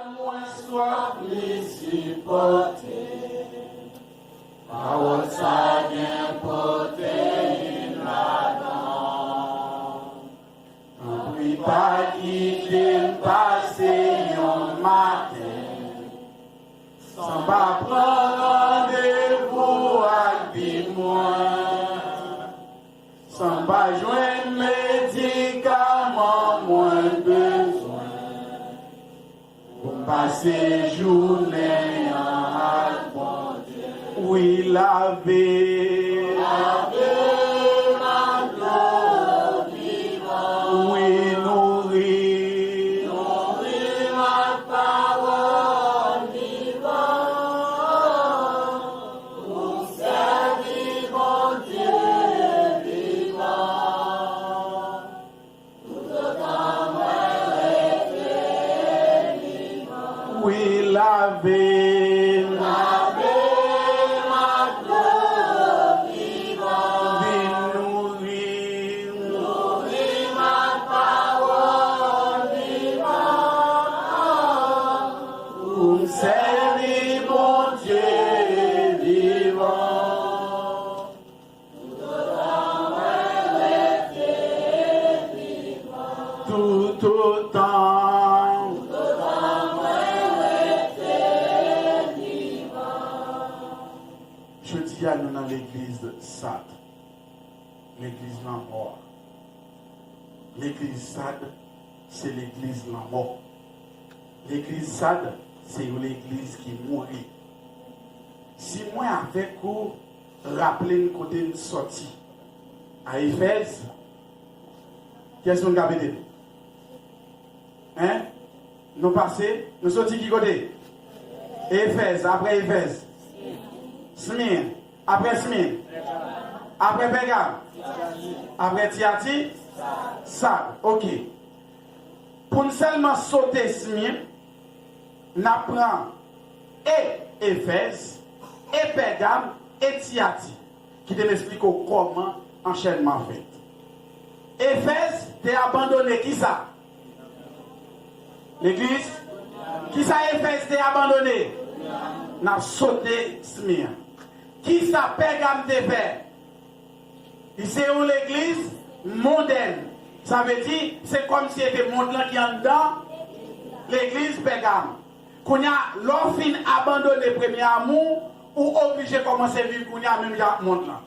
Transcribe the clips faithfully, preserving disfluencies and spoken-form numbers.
Mwen swaf li sipòte. Pawòl sa gen pwoteyin ladan. Tanpri pa kite m pase yon maten san m pa pran randevou ak bi mwen, san m pa jwenn medikaman mwen bezwen. Pou m pase jounen an ak Bondye. Wi, lave. Lave m ak dlo vivan. Wi, nouri. Nouri m ak pawòl vivan. Pou m sèvi Bondye vivan. Wi, lave m. Lave m ak dlo vivan. Vin nouri m. Nouri m ak pawòl vivan. Pou m sèvi Bondye vivan. Toutotan. Jodi a, nou nan legliz Sad. Legliz lanmò a. Legliz Sad, se legliz lanmò. Legliz Sad, se yon legliz ki mouri. Si mwen avèk ou, raple n kote n sòti. A Efèz, kiyès moun k ap ede m? Hein? Nou pase, nou soti ki kote? Efèz, apre Efèz. Smir, apre Smir. Apre Pègam. Apre Tiyati. Sad, ok. Pou n sèlman sote Smir, n ap pran e Efèz, e Pègam, e Tiyati. Kite m esplike w kòman anchènman fèt. Efèz te abandone kisa? Legliz. Kisa Efèz te abandone? N ap sote Smir. Kisa Pègam te fè? Li se yon legliz mondèn. Sa vle di, se kòmsi se te mond lan ki anndan legliz Pègam. Kounye a, lè w fin abandone premye amou, ou oblije kòmanse viv kounye a menm jan ak mond lan.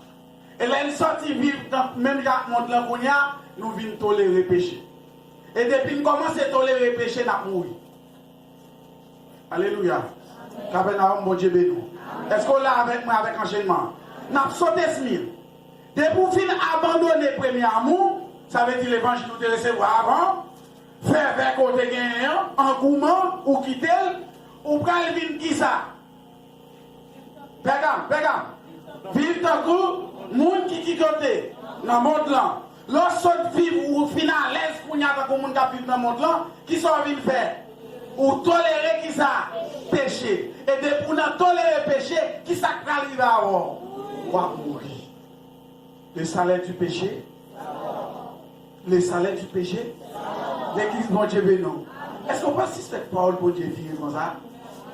E lè n sòti viv nan menm jan ak mond lan kounye a, nou vin tolere peche. E depi n kòmanse tolere peche, n ap mouri. Alelouya. Kapènawòm, Bondye beni w. Èske w la avèk mwen avèk anchènman an? N ap sote Smir. Depi w fin abandone premye amou, sa vle di levanjil ou te resevwa avan, fèvè ke w te genyen an, angouman, ou kite l, ou pral vin kisa? Pègam, Pègam. Viv tankou moun ki ki kote? Nan mond lan. Lè w sot viv, ou fin alèz kounye a tankou moun k ap viv nan mond lan, kisa w vin fè? Ou tolere kisa? Peche. E depi w nan tolere peche, kisa k pral rive avè w? W ap mouri. Le salaire du péché. Le salaire du péché. Legliz Bondye beni w. Èske w pa sispèk pawòl Bondye vire konsa?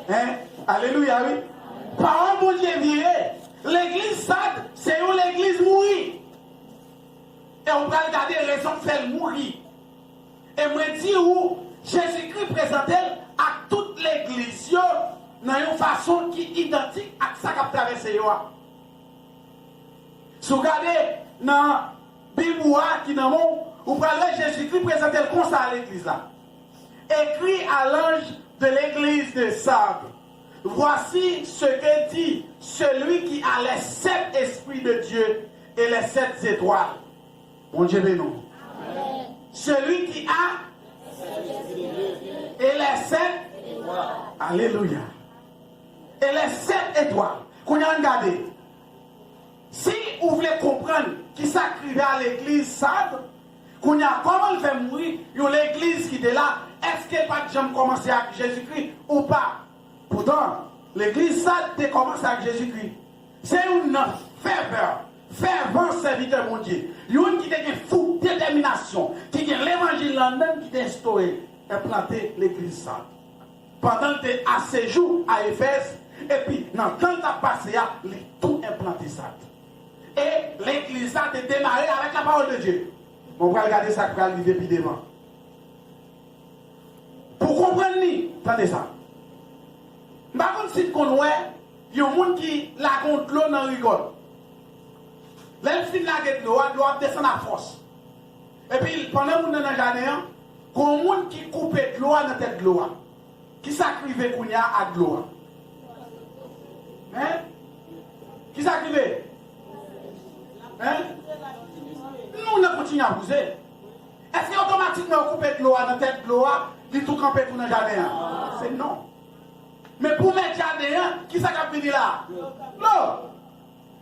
Hein? Alelouya, wi. Pawòl Bondye vire. Legliz Sad, se yon legliz mouri. E w pral gade rezon k fè l mouri. E mwen di ou, Jezikri prezante l ak tout legliz yo nan yon fason ki idantik ak sa k ap travèse yo a. Si w gade nan Bib ou a ki nan men w, ou pral wè Jezikri prezante l konsa a legliz la. Écris à l'ange de l'église de Sardes, voici ce que dit celui qui a les sept esprits de Dieu et les sept étoiles. Bondye beni w. Celui qui a et les sept. Alelouya. Et les sept étoiles. Kounye a, ann gade. Si ou vle konprann ki sa k rive a legliz Sad, kounye a, kòman l fè mouri yon legliz ki te la? Èske l pa t janm kòmanse ak Jezikri ou pa? Poutan, legliz Sad te kòmanse ak Jezikri. Se youn nan fèvè, fèvan sèvitè Bondye. Youn ki te gen fou, detèminasyon, ki gen levanjil anndan l, ki te enstore, enplante legliz Sad. Pandan l te a sejou a Efèz, epi nan tan l t ap pase a, li tou enplante Sad. E legliz la te demare avèk la pawòl de Dye. Bon, pral gade sa k pral rive pi devan. Pou konprann li, tande sa. M pa konn si n konn wè yon moun ki lage yon dlo nan rigòl. Lè l fin lage dlo a, dlo a ap desann a fòs. Epi, pandan moun nan nan jaden an, gon moun ki koupe dlo a nan tèt dlo a. Kisa k rive kounye a ak dlo a? Hein? Kisa k rive? Hein? Nou nan kontinye ap wouze. Èske otomatikman yo koupe dlo a nan tèt dlo a, li tou kanpe tou nan jaden an? Se non. Men pou mèt jaden an, kisa k ap vini la? Dlo.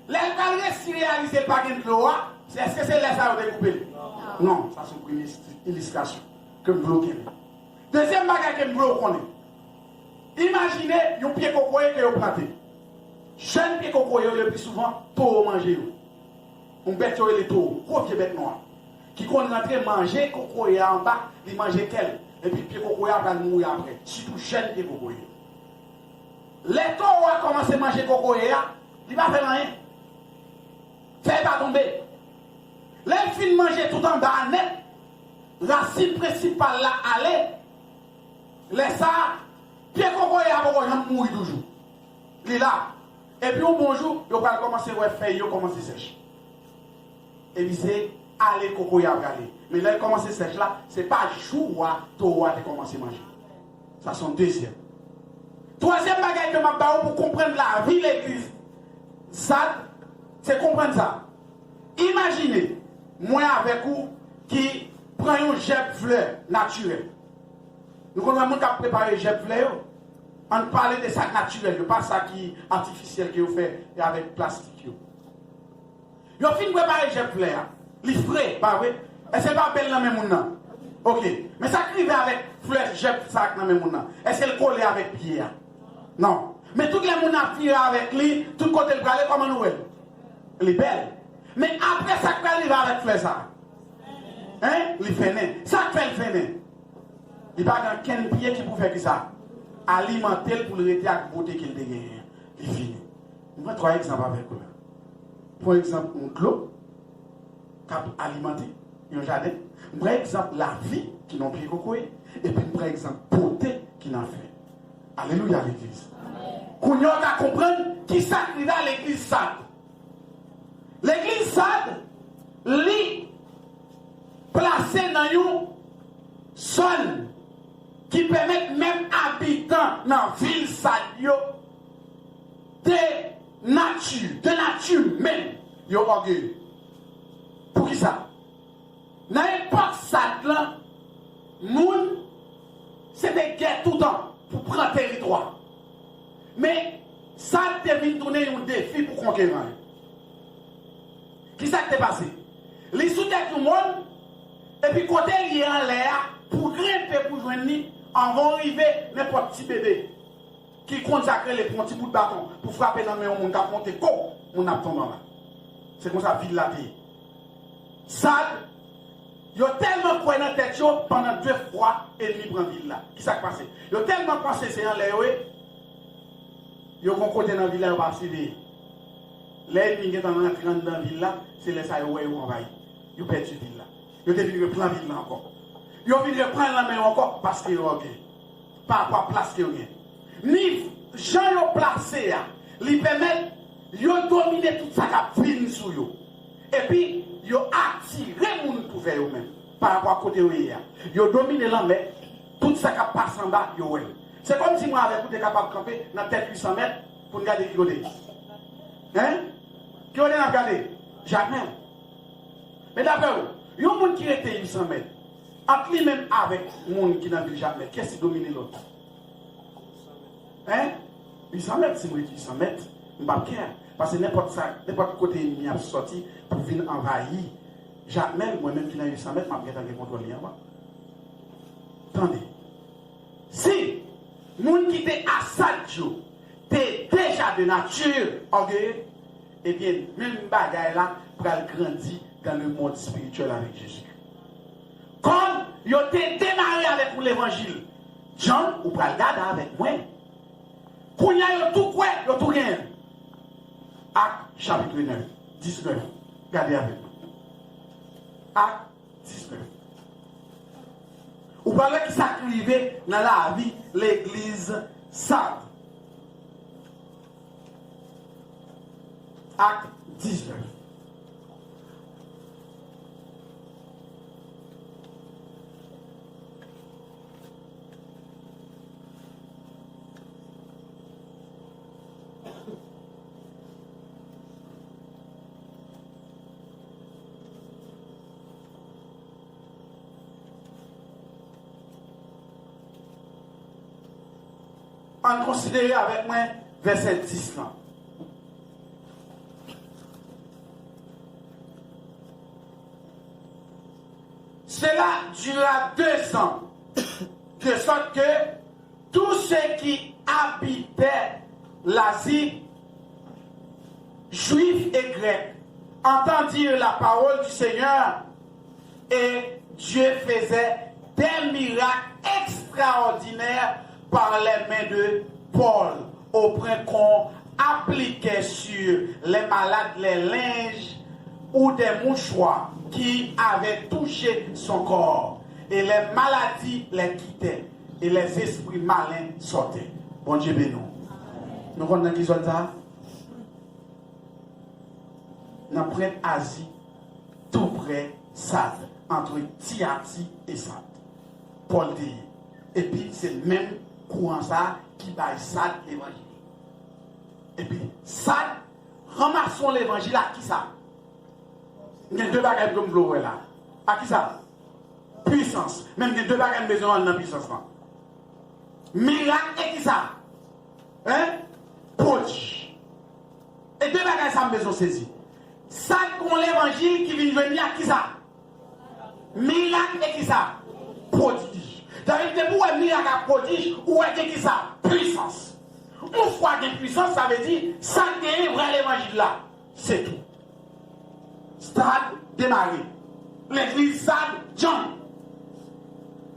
Lè l pral resi reyalize l pa gen dlo a, se, èske se lè sa yo te koupe l? Non, sa se yon premye ilis-, ilistrasyon ke m vle w kenbe. Dezyèm bagay ke m vle w konnen. Imajine yon pye kokoye ke yo plante. Jèn pye kokoye yo, le pli souvan, towo manje yo. Yon bèt yo rele towo, gwo vye bèt nwa, ki konn rantre manje kokoye a anba, li manje kè l, epi pye kokoye a pral mouri apre, sitou jèn pye kokoye. Lè towo a kòmanse manje kokoye a, li pa fè l anyen. Fèy pa tonbe. Lè l fin manje tout anba a nèt, rasin prensipal la ale. Lè sa a, pye kokoye a poko janm mouri toujou. Li la. Epi yon bon jou, yo pral kòmanse wè fèy yo kòmanse sèch. Epi se ale kokoye a prale. Men lè l kòmanse sèch la, se pa jou a towo a te kòmanse manje. Sa se yon dezyèm. Twazyèm bagay ke m ap ba ou pou konprann lavi legliz Sad, se konprann sa. Imajine, mwen avèk ou ki pran yon jèb flè natirèl. Nou konn wè moun k ap prepare jèb flè yo? Ann pale de sa k natirèl yo, pa sa ki atifisyèl ke yo fè avèk plastik yo. Yo fin prepare jèb flè a. Li fre, pa vre? Èske l pa bèl nan men moun nan? Oke. Men sa k rive avèk flè jèb sa k nan men moun nan? Èske l kole avèk pye a? Non. Men tout lè moun nan ap vire avèk li, tout kote l prale, kòman nou wè l? Li bèl. Men apre sa k pral rive avèk flè sa? Hein? Li fennen. Sa k fè l fennen? Li pa gen kenn pye ki pou fè kisa? Alimante l pou l rete ak bote ke l te genyen an. Li fini. M pran twa egzanp avèk ou la. Pran egzanp yon dlo k ap alimante yon jaden. M pran egzanp lavi ki nan pye kokoye. Epi m pran egzanp bote ki nan flè. Alelouya, legliz. Kounye a w ka konprann kisa k rive a legliz Sad. Legliz Sad, li plase nan yon zòn ki pèmèt menm abitan nan vil Sad yo de nati, de nati menm, yo ògeye. Poukisa? Nan epòk Sad lan, moun se te gè toutan pou pran teritwa. Men, Sad te vin tounen yon defi pou konkeran yo. Kisa k te pase? Li sou tèt yon mòn, epi kote l ye anlè a, pou grenpe pou jwenn li, anvan w rive, nenpòt ti bebe ki konn sa k rele pran yon ti bout baton pou frape nan men yon moun k ap monte, ko, moun nan ap tonbe anba. Se konsa vil la te ye. Sad, yo tèlman kwè nan tèt yo, pandan de fwa, ènmi pran vil la. Kisa k pase? Yo tèlman panse se anlè yo ye, yo gon kote nan vil la yo pa siveye. Lè ènmi gentan rantre anndan vil la, se lè sa yo wè yo anvayi. Yo pèdi vil la. Yo te vin repran vil la ankò. Yo vin repran l nan men yo ankò paske yo ògèy. Pa rapò a plas ke yo gen. Ni jan yo plase a, li pèmèt yo domine tout sa k ap vin sou yo. Epi, yo atire moun pou vè yo menm, pa rapò a kote yo ye a. Yo domine lanmè, tout sa k ap pase anba, yo wè l. Se kòmsi mwen avèk ou te kapab kanpe nan tèt uit san mèt pou n gade ki kote. Hein? Ki kote n ap gade? Jakmèl. Men daprè ou, yon moun ki rete uit san mèt, ant li menm avèk moun ki nan vil Jakmèl, kiyès ki domine lòt? Hein? Uit san mèt, si m rete uit san mèt, m p ap kè. Paske nenpòt sa, nenpòt kote ènmi ap sòti pou vin anvayi Jakmèl, mwen menm ki nan uit san mèt, m ap gentan gen kontwòl li anvan. Tande. Si moun ki te a Sad yo te deja de nati ògeye, ebyen, menm bagay la pral grandi dans le monde spirituel avec Jésus. Kòm yo te demare avèk yon levanjil John, ou pral gade avèk mwen. Kounye a, yo tou kwè, yo tou genyen. Ak, chapit nèf, diznèf. Gade avèk mwen. Ak, diznèf. Ou pral wè ki sa k rive nan lavi legliz Sad. Ak diznèf. Ann konsidere avèk mwen vèsè dis lan. Cela dura deux ans, de sorte que tous ceux qui habitaient l'Asie, Juifs et Grecs, entendirent la parole du Seigneur, et Dieu faisait des miracles extraordinaires par les mains de Paul, au point qu'on appliquait sur les malades les linges ou des mouchoirs qui avaient touché son corps, et les maladies les quittaient, et les esprits malins sortaient. Bondye beni w. Nou konn nan ki zòn sa a? Nan pwent Azi, tou prè Sad, antre Tiyati e Sad. Pòl te ye. Epi se menm kouran sa a ki bay Sad levanjil. Epi Sad ranmase yon levanjil ak kisa? M gen de bagay m vle w wè la. Ak kisa? Pwisans. Men m gen de bagay m bezwen w nan pwisans lan. Mirak e kisa? Hein? Pwodij. E de bagay sa m bezwen w sezi. Sa k gon levanjil ki vin jwenn li ak kisa? Mirak e kisa? Pwodij. Sa vle di depi w wè mirak ak pwodij, ou wè gen kisa? Pwisans. Yon fwa gen pwisans, sa vle di sa k genyen vrè levanjil la. Se tou. Sad demare. Legliz Sad djanm.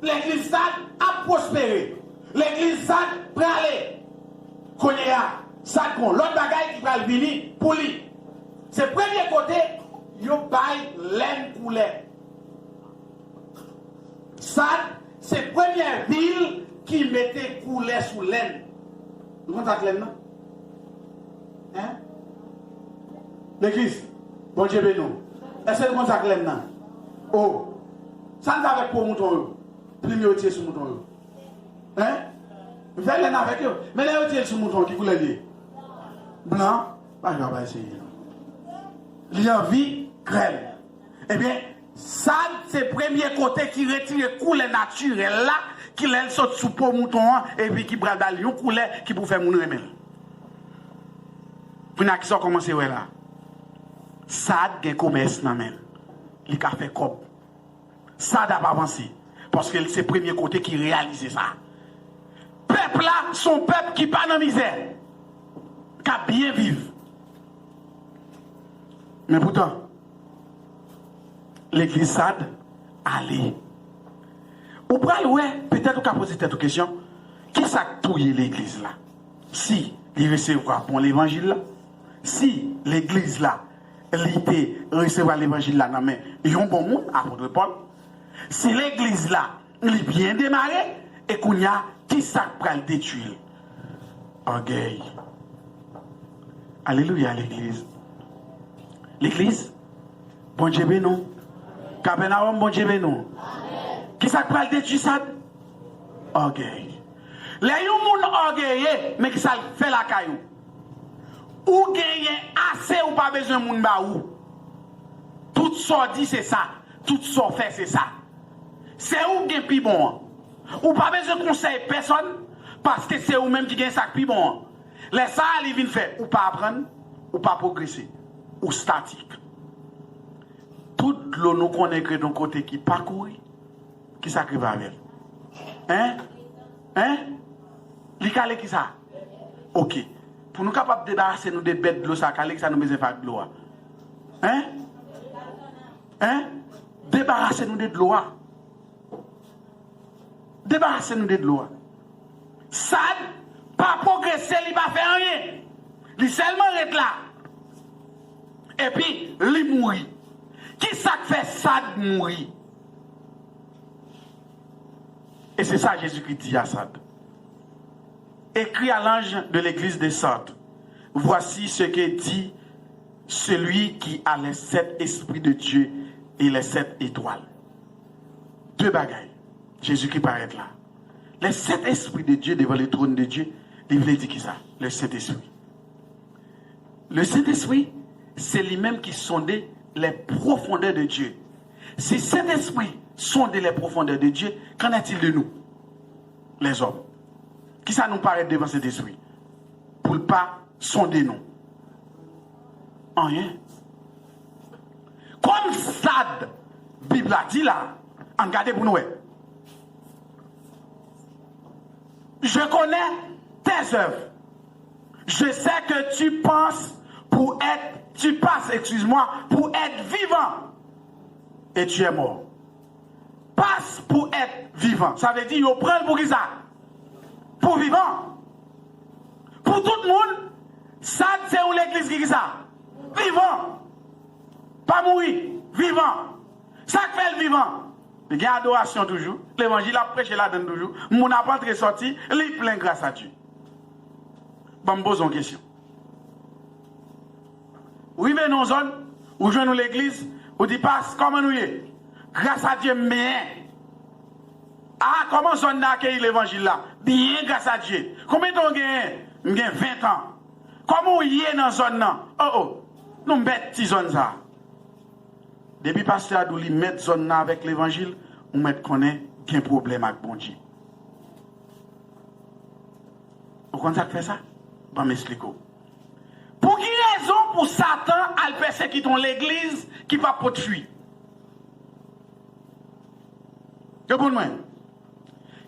Legliz Sad ap pwospere. Legliz Sad prale. Kounye a, Sad gon lòt bagay ki pral vini pou li. Se premye kote yo bay lenn koulè. Sad se premyè vil ki mete koulè sou lenn. Nou konn sa k lenn nan? Hein? Legliz, Bondye beni w. Èske nou konn sa k lenn nan? O. Sa n fè avèk po mouton yo? Plim yo retire sou mouton yo. Hein? Yo fè lenn avèk yo. Men lè yo retire l sou mouton, ki koulè l ye? Blan. Pa jwe a bay serye non. Li anvi krèl. Ebyen, Sad se premye kote ki retire koulè natirèl la, ki lè l sot sou po mouton an, epi ki pral ba l yon koulè ki pou fè moun renmen l. Kounye a, kisa w kòmanse wè la? Sad gen komès nan men l. Li ka fè kòb. Sad ap avanse, paske l se premye kote ki reyalize sa. Pèp la se yon pèp ki pa nan mizè, k ap byen viv. Men poutan, legliz Sad ale. Ou pral wè, petèt ou ka poze tèt ou kesyon, kisa k touye legliz la? Si li resevwa bon levanjil la, si legliz la, li te resevwa levanjil la nan men yon bon moun, apot Pòl, si legliz la, li byen demare, e kounye a, kisa k pral detwi l? Ògèy. Alelouya, legliz. Legliz, Bondye beni w. Kapènawòm, Bondye beni w. Kisa k pral detwi Sad? Ògèy. Lè yon moun ògeye, men kisa l fè lakay ou? Ou genyen ase, ou pa bezwen moun ba ou. Tout sa w di, se sa. Tout sa w fè, se sa. Se ou k gen pi bon an. Ou pa bezwen konsèy pèsonn, paske se ou menm ki gen sa k pi bon an. Lè sa a, li vin fè, ou pa aprann, ou pa pwogrese, ou statik. Tout dlo nou konnen k ret yon kote ki pa kouri, kisa k rive avè l? Hein? Hein? Li kale kisa? Oke. Pou nou kapab debarase nou de bèt dlo sa a kale, kisa nou bezwen fè ak dlo a? Hein? Hein? Debarase nou de dlo a. Debarase nou de dlo a. Sad pa pwogrese, li pa fè anyen. Li sèlman ret la. Epi, li mouri. Ki sa k fè Sad mouri? E se sa Jezikri di a Sad. Écris à l'ange de l'église de Sardes, voici ce que dit celui qui a les sept esprits de Dieu et les sept étoiles. De bagay. Jezikri parèt la. Les sept esprits de Dieu devant le trône de Dieu, li vle di ki sa? Le Sentespri. Le Sentespri, se li menm ki sonde les profondeurs de Dieu. Si Sentespri sonde les profondeurs de Dieu, qu'en est-il de nous, les hommes? Kisa nou parèt devan Sentespri? Pou l pa sonde nou. Anyen. Kòm Sad, Bib la di la, ann gade pou nou wè. Je connais tes œuvres. Je sais que tu penses pour être, tu passes, excuse-moi, pour être vivant. Et tu es mort. Passe pour être vivant. Sa vle di, yo pran l pou ki sa? Pou vivan. Pou tout moun, Sad se yon legliz ki, ki sa? Vivan. Pa mouri. Vivan. Sa k fè l vivan? Li gen adorasyon toujou. Levanjil ap preche ladan l toujou. Moun ap antre sòti, li plen gras a Dye. Ban m poze yon kesyon. Ou rive nan yon zòn, ou jwenn yon legliz, ou di, "Pas, kòman nou ye?" "Gras a Dye, m byen." "A, kòman zòn nan akeyi levanjil la?" "Byen, gras a Dye." "Konbyen tan w genyen?" "M gen ven tan." "Kòman w ye nan zòn nan?" "O, o, nou mèt ti zòn sa a." Depi pastè a di w li mèt zòn nan avèk levanjil, ou mèt konnen gen pwoblèm ak Bondye. Ou konn sa k fè sa? Ban m esplike w. Pou ki rezon pou Satan al pèsekite yon legliz ki p ap pot fwi? Reponn mwen.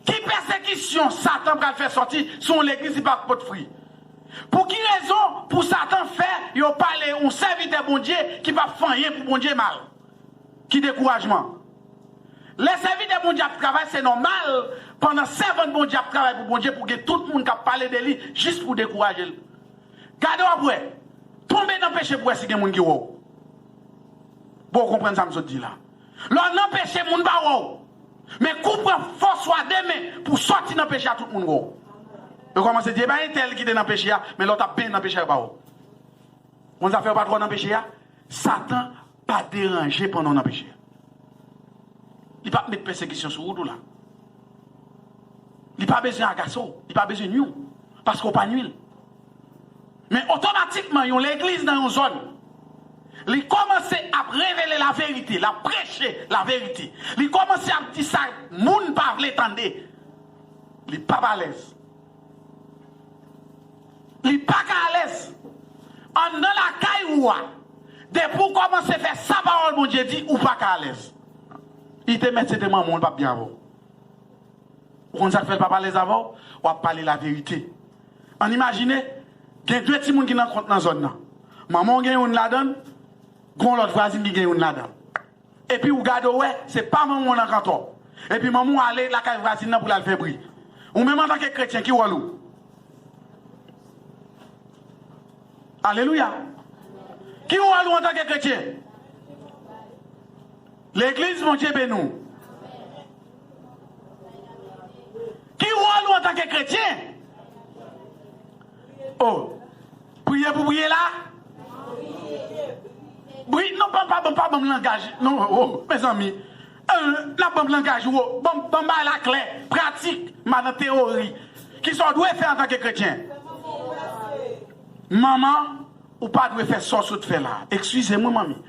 Ki pèsekisyon Satan pral fè sòti sou yon legliz ki p ap pot fwi? Pou ki rezon pou Satan fè yo pale yon sèvitè Bondye ki p ap fè anyen pou Bondye mal? Ki dekourajman. Lè sèvitè Bondye ap travay, se nòmal, pandan sèvant Bondye ap travay pou Bondye, pou gen tout moun k ap pale de li, jis pou dekouraje l. Gade w ap wè. Tonbe nan peche pou wè si gen moun ki wè w. Bon, w konprann sa m sot di la. Lè w nan peche, moun pa wè w. Men kou pran fòs w a de men pou w sòti nan peche a, tout moun wè w. Yo kòmanse di, "E pa entèl ki te nan peche a," men lè w t ap benyen nan peche a, yo pa wè w. Konn sa fè yo pa twò nan peche a? Satan pa deranje pandan w nan peche a. Li p ap met pèsekisyon sou wout ou la. Li pa bezwen agase w, li pa bezwen nwi w, paske w pa nwi l. Men otomatikman, yon legliz nan yon zòn, li kòmanse ap revele laverite, l ap preche laverite. Li kòmanse ap di sa moun pa vle tande. Li p ap alèz. Li pa ka alèz. Anndan lakay ou a, depi w kòmanse fè sa pawòl Bondye di, ou pa ka alèz. Li te mèt se te manman w, l p ap byen avè w. Ou konn sa k fè l p ap alèz avè w? W ap pale laverite. Ann imajine, gen de timoun ki nan kont nan zòn nan. Manman w gen youn ladan l, gen yon lòt vwazin ki gen youn ladan l. Epi ou gade w wè, se pa manman w nan k antò. Epi manman w ale lakay vwazin nan pou l al fè bri. Ou menm antanke kretyen, ki wòl ou? Alelouya! Ki wòl ou antanke kretyen? Legliz, Bondye beni w. Ki wòl ou antanke kretyen? O, priye pou priye la? Wi, non, pa, pa, pa, pa ban m langaj. Non, o, mezanmi. Eh, n ap ban m langaj ou, o. Ban m, ban m bagay la klè, pratik, m pa nan teyori. Kisa w dwe fè antanke kretyen? Manman, ou pa dwe fè sa w sot fè la. Eskize m, wi, manmi.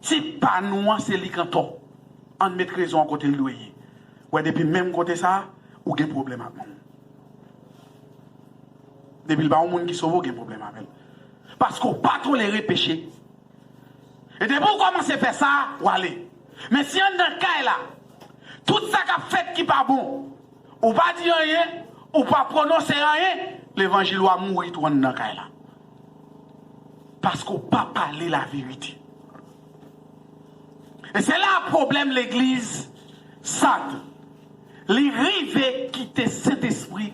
Tip pa nou an, se li k antò. Ann met rezon an kote l dwe ye. Wè, depi menm kote sa a, ou gen pwoblèm ak moun. Depi l pa yon moun ki sove, ou gen pwoblèm avè l. Paske w pa tolere peche. E depi w kòmanse fè sa, w ale. Men si anndan kay la, tout sa k ap fèt ki pa bon, ou pa di anyen, ou pa pwononse anyen, levanjil ou a mouri tou anndan kay la. Paske w pa pale laverite. E se la pwoblèm legliz Sad. Li rive kite Sentespri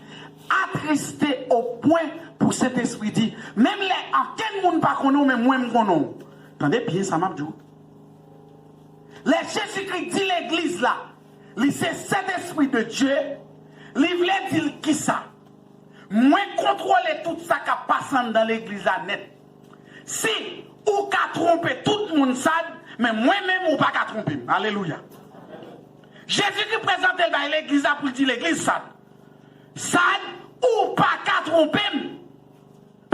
Atriste o pwen pou Sentespri di, menm lè ankenn moun pa konnen w, men mwen m konnen w. Tande byen sa m ap di w. Lè Jezikri di legliz la, li se Sentespri de Dye, li vle di l kisa? Mwen kontwole tout sa k ap pase anndan legliz la nèt. Si ou ka twonpe tout moun Sad, men mwen menm ou pa ka twonpe m. Alelouya. Jezikri prezante l bay legliz la pou l di legliz Sad, Sad, ou pa ka twonpe m.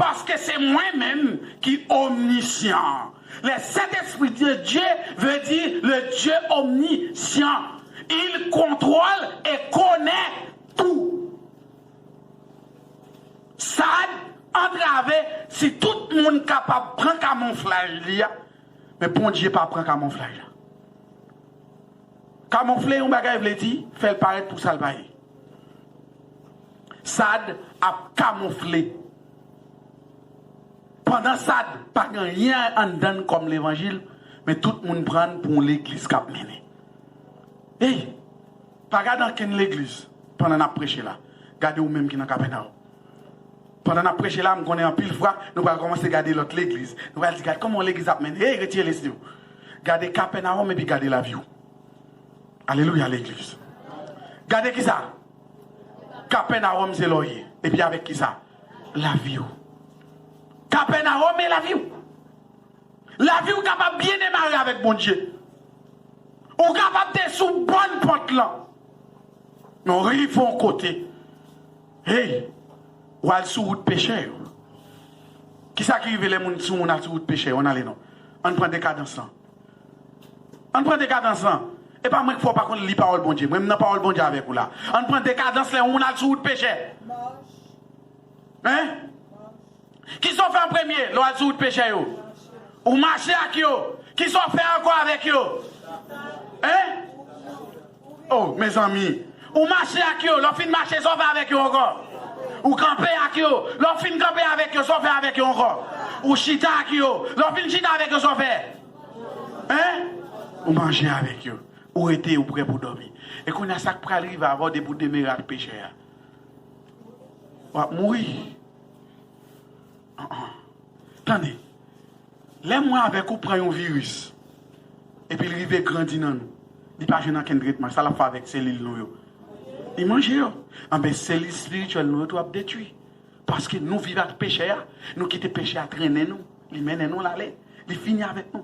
Paske se mwen menm ki omnisyan. Le Saint-Esprit de Dieu veut dire le Dieu omniscient. Il contrôle et connaît tout. Sad antrave si tout moun kapab pran kamonflaj li a, men Bondye pa pran kamonflaj la. Kamonfle yon bagay vle di fè l parèt pou sa l pa ye. Sad ap kamonfle. Pandan Sad pa gen anyen anndan l kòm levanjil, men tout moun pran l pou yon legliz k ap mennen. Ey, pa gade ankenn legliz pandan n ap preche la. Gade ou menm ki nan Kapènawòm. Pandan n ap preche la, m konnen anpil fwa, nou pral kòmanse gade lòt legliz. Nou pral di, gade kòman yon legliz ap mennen. Ey, retire lespri w. Gade Kapènawòm epi gade lavi w. Alelouya, legliz. Gade kisa? Kapènawòm se la w ye. Epi avèk kisa? Lavi w. Kapènawòm e lavi w. Lavi w kapab byen demare avèk Bondye. Ou kapab te sou bòn pant lan. Men w rive yon kote. Hey, w al sou wout pechè yo. Kisa ki rive lè moun sou moun al sou wout pechè yo? Ann ale non. Ann pran dekadans lan. Ann pran dekadans lan. E pa mwen k fè w pa konn li pawòl Bondye. Mwen m nan pawòl Bondye avèk ou la. Ann pran dekadans lè yon moun al sou wout pechè. Hein? Kisa w fè an premye lè w al sou wout pechè yo? Ou mache ak yo. Kisa w fè ankò avèk yo? Hein? Oh, mezanmi. Ou mache ak yo. Lè w fin mache, sa w fè avèk yo ankò? Ou kanpe ak yo. Lè w fin kanpe avèk yo, sa w fè avèk yo ankò? Ou chita ak yo. Lè w fin chita avèk yo, sa w fè? Hein? Ou manje avèk yo. Ou rete, ou prè pou dòmi. E kounye a, sa k pral rive avè w depi w demare ak pechè a? W ap mouri. An, an. Tande. Lè mwen avèk ou pran yon viris, epi l rive grandi nan nou, li pa jwenn ankenn tretman, sa l ap fè avèk selil nou yo? Li manje yo. Anben, selil espirityèl nou yo tou ap detwi. Paske nou viv ak pechè a, nou kite pechè a trennen nou, li mennen nou l ale, li fini avèk nou.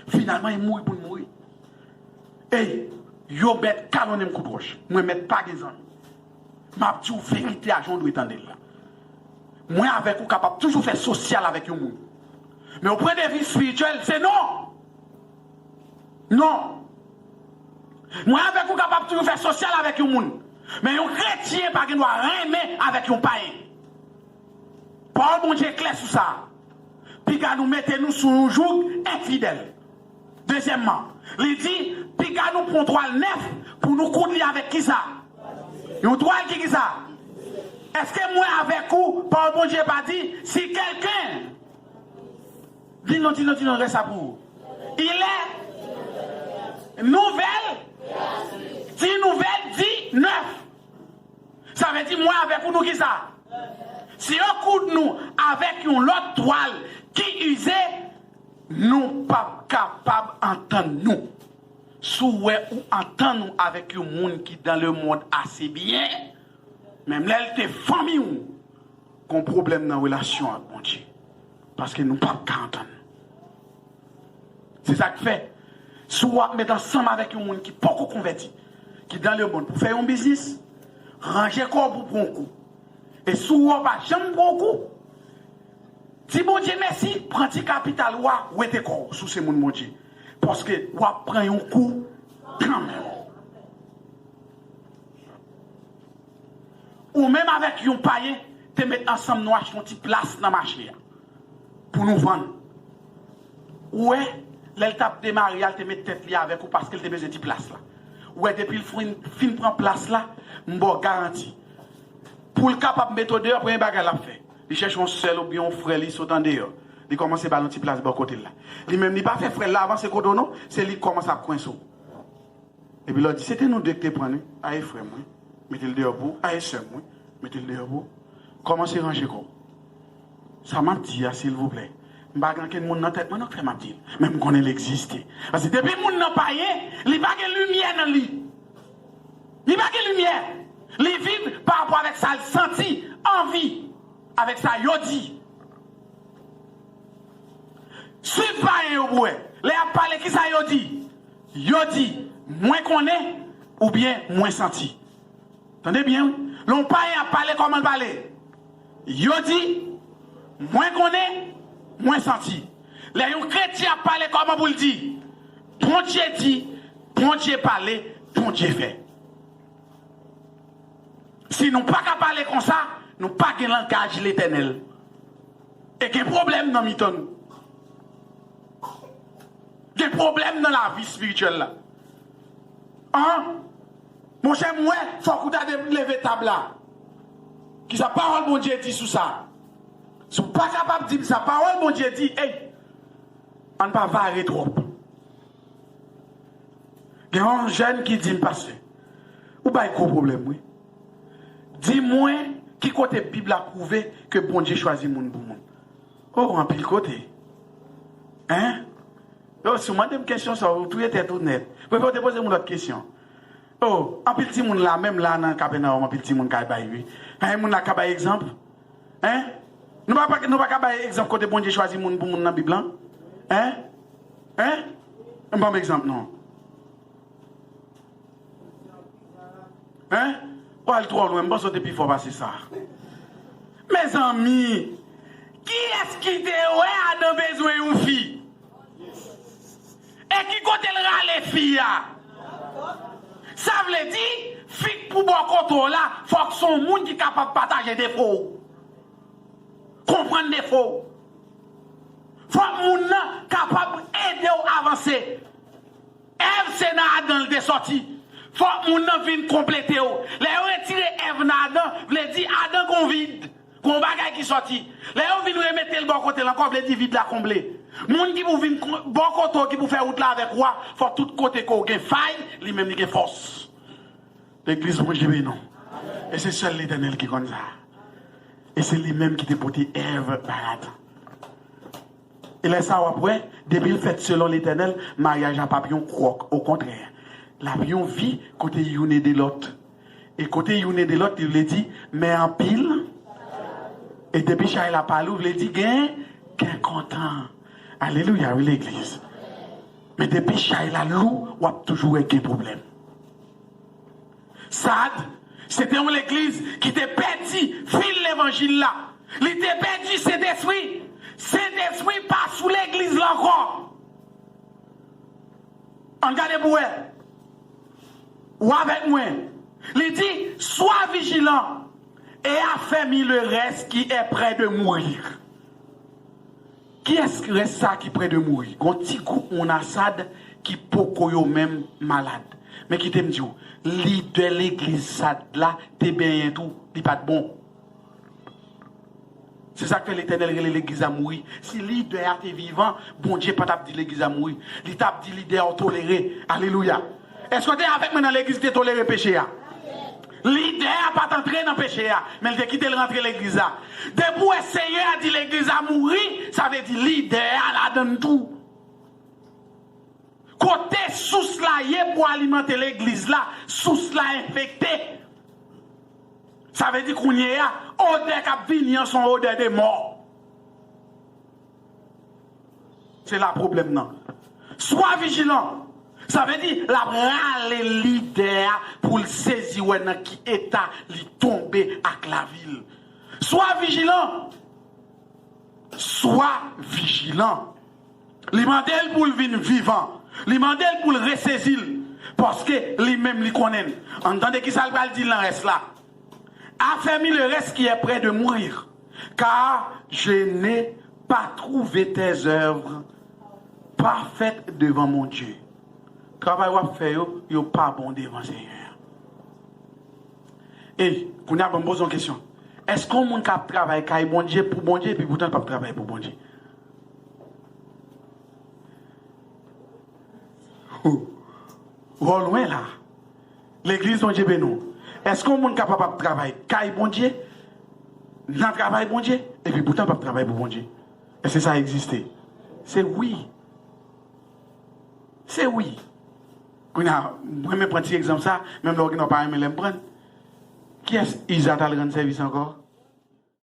Finalman, e mouri pou n mouri. Ey, yo mèt kalonnen m kout wòch. Mwen mèt pa gen zanmi. M ap di w verite a jan w dwe tande l la. Mwen avèk ou kapab toujou fè sosyal avèk yon moun. Men yon pwen de vi espirityèl, se non. Non. Mwen avèk ou kapab toujou fè sosyal avèk yon moun. Men yon kretyen pa gen dwa renmen avèk yon payen. Pawòl Bondye klè sou sa. Piga nou mete nou sou yon jouk enfidèl. Dezyèmman, li di, piga nou pran yon twal nèf pou nou koud li avèk kisa? Yon twal ki kisa? Èske mwen avèk ou, pawòl Bondye pa di, si kèlken, di non, di non, di non, rès sa pou ou. Il est nouvelle, di nouvelle, di nèf. Sa vle di mwen avèk ou nou kisa? Si yo koud nou avèk yon lòt twal ki ize, nou p ap kapab antann nou. Si w wè ou antann ou avèk yon moun ki dans le monde assez bien, menm lè l te fanmi w, gon pwoblèm nan relasyon ak Bondye. Paske nou p ap ka antann. Se sa k fè, si w ap met ansanm avèk yon moun ki poko konvèti, ki dans le monde pou fè yon biznis, ranje kò w pou pran yon kou. E si w wè w pa janm pran yon kou, di Bondye mèsi, pran ti kapital ou a, wete kò w si w se moun Bondye. Paske w ap pran yon kou kanmenm. Ou menm avèk yon payen te met ansanm nou achte yon ti plas nan mache a pou nou vann. Ou wè, lè l t ap demare a, l te met tèt li avèk ou paske l te bezwen ti plas la. Ou wè, depi l fin, fin pran plas la, m ba w garanti. Pou l kapab mete w deyò, premye bagay l ap fè, li chèche yon sè l oubyen yon frè li sot andeyò. Li kòmanse ba l yon ti plas bò kote l la. Li menm, li pa fè frè l la avanse kote w non, se li k kòmanse ap kwense w. Epi lè w di, se te nou de k te pran l wi. Aye frè m wi. Mete l deyò pou ou. Aye sè m wi. Mete l deyò pou ou. Kòmanse ranje kò w. Sa m ap di a, silvouplè, m pa gen ankenn moun nan tèt mwen non k fè m ap di l. Men m konnen l egziste. Paske depi moun nan payen, li pa gen limyè nan li. Li pa gen limyè. Li viv pa rapò avèk sa l santi, anvi, avèk sa yo di. Swiv payen yo pou wè. Lè y ap pale, kisa yo di? Yo di, mwen konnen oubyen mwen santi. Tande byen, wi. Lè yon payen ap pale, kòman l pale? Yo di, mwen konnen, mwen santi. Lè yon kretyen ap pale, kòman pou l di? Bondye di, Bondye pale, Bondye fè. Si nou pa ka pale konsa, nou pa gen langaj Letènèl. E gen pwoblèm nan mitan nou. Gen pwoblèm nan lavi espirityèl la. An? Monchè, m wè, fòk ou ta de-, leve tab la. Kisa pawòl Bondye di sou sa? Si w pa kapab di m sa pawòl Bondye di, ey, ann pa vare twòp. Gen yon jèn ki di m, pastè, ou bay gwo pwoblèm, wi. Di mwen, ki kote Bib la pwouve ke Bondye chwazi moun pou moun? Oh, anpil kote. Hein? Yo, si w mande m kesyon sa, ou touye tèt ou nèt. Prefere w te poze m yon lòt kesyon. Oh, anpil timoun la, menm la nan Kapènawòm, anpil timoun kay bay, wi. Hein, moun la ka bay egzanp? Hein? Nou pa, nou pa ka bay egzanp kote Bondye chwazi moun pou moun nan Bib lan? Hein? Hein? Ban m egzanp, non. Hein? Ou al twò lwen, m panse w te pi fò pase sa. Mezanmi, kiyès ki te wè Adan bezwen yon fi? E ki kote l rale fi a? Sa vle di, fi k pou bò kote w la, fòk se yon moun ki kapab pataje defo w. Konprann defo w. Fòk moun nan kapab ede w avanse. Èv se nan Adan l te sòti. Fòk moun nan vin konplete w. Lè yo retire Èv nan Adan, vle di Adan gon vid, gon bagay ki sòti. Lè yo vin remete l bò kote l ankò, vle di vid la konble. Moun ki pou vin kon-, bò kote w, ki pou fè wout la avèk ou a, fòk tout kote ke w gen fay, li menm li gen fòs. Legliz Bondye beni w. E se sèl Letènèl ki konn sa. E se li menm ki te pote Èv bay Adan. E lè sa a w ap wè, depi l fèt selon Letènèl, maryaj la p ap yon kwòk. Okontrè, l ap yon vi kote youn ede lòt. E kote youn ede lòt, li vle di men anpil. E depi chay la pa lou, vle di gen kè kontan. Alelouya, wi, legliz. Men depi chay la lou, w ap toujou wè gen pwoblèm. Sad, se te yon legliz ki te pèdi fil levanjil la. Li te pèdi Sentespri. Sentespri pa sou legliz la ankò. Ann gade pou wè. Ou avèk mwen. Li di, sois vigilant et affermis le reste qui est près de mourir. Kiyès rès sa ki prè de mouri? Gon ti gwoup moun a Sad ki poko yo menm malad. Men kite m di w, lidè legliz Sad la te benyen tou, li pa t bon. Se sa k fè Letènèl rele legliz la mouri. Si lidè a te vivan, Bondye pa t ap di legliz la mouri. Li t ap di lidè a w tolere. Alelouya. Èske w te avèk mwen nan legliz ki te tolere peche a? Lidè a pa t antre nan peche a, men l te kite l rantre legliz la. Depi w wè Senyè a di legliz la mouri, sa vle di lidè a ladan l tou. Kote sous la ye pou alimante legliz la, sous la enfekte. Sa vle di kounye a, odè k ap vini an se yon odè de mò. Se la pwoblèm nan. Swa vijilan. Sa vle di, l ap rale lidè a pou l sezi wè nan ki eta li tonbe ak lavi l. Swa vijilan. Swa vijilan. Li mande l pou l vin vivan. Li mande l pou l resezi l. Paske li menm li konnen l. Ann tande kisa l pral di l nan rès la. Affermis le reste qui est près de mourir, car je n'ai pas trouvé tes œuvres parfaites devant mon Dieu. Travay w ap fè yo, yo pa bon devan Senyè a. E, kounye a, ban m poze yon kesyon. Èske yon moun ka ap travay kay Bondye pou Bondye, epi poutan l p ap travay pou Bondye? Ou lwen la. Legliz, Bondye beni w. Èske yon moun kapab ap travay kay Bondye, nan travay Bondye, epi poutan p ap travay pou Bondye? Èske sa egziste? Se wi. Se wi. Kounye a, mwen menm pran ti egzanp sa, menm lè w gen w pa renmen lè m pran l. Kiyès Iza t al rann sèvis ankò?